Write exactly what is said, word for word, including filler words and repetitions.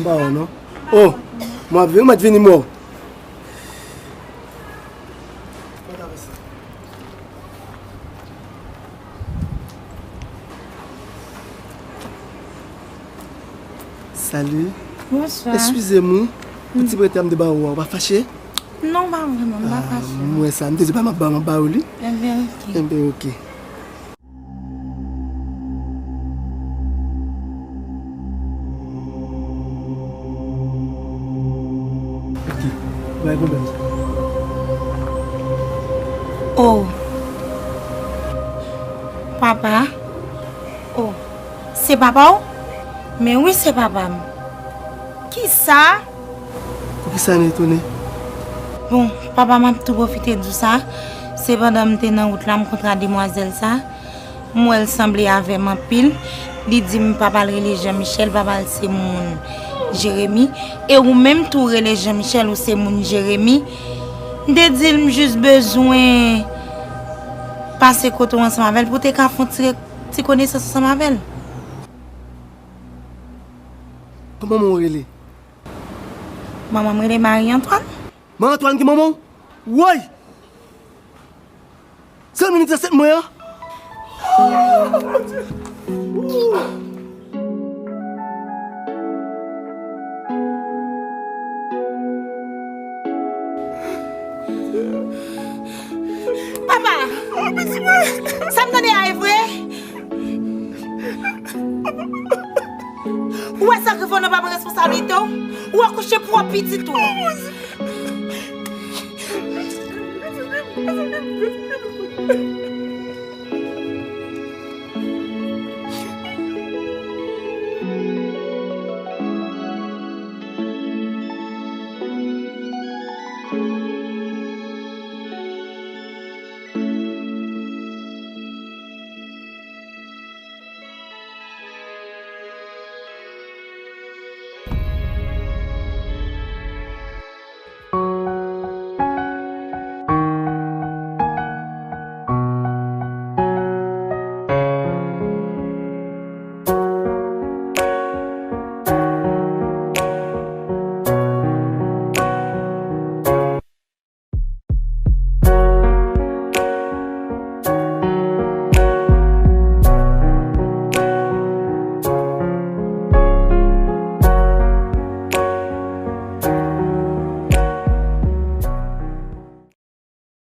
M pa wè non. Oh, m ap vini, m ap vini mò. Salut. Bonswa. Eskize m wi. Pou ti prete a m te ba ou a, ou pa fache? Non, pa vrèman, m pa fache. M wè sa, m te di pa m ap ba, m ap ba ou li. Enben, oke. Enben, oke. Ok, bay pwoblèm sa. Oh. Papa. Oh. Se papa w? Men wi, se papa m. Kisa? Poukisa nou etone? Bon, papa, m ap tou pwofite di w sa. Se pandan m te nan wout la, m kontre a demwazèl sa. M wè l sanble avè m anpil. Li di m pa pral rele Jean Michel, papa l se moun Jeremi. E ou menm tou rele Jean Michel, ou se moun Jeremi. M te di l m jis bezwen pase kote w ansanm avè l pou te ka fè yon ti, ti konesans ansanm avè l. Kòman manman w rele? Manman m rele Marie Antoine. Marie Antoine ki manman w? Woy! Zanmi m te ansent mwen an. Papa! Sa m tande a e vre? Ou wè sa k rive w nan pa pran responsablite w? Ou akouche pwòp pitit ou.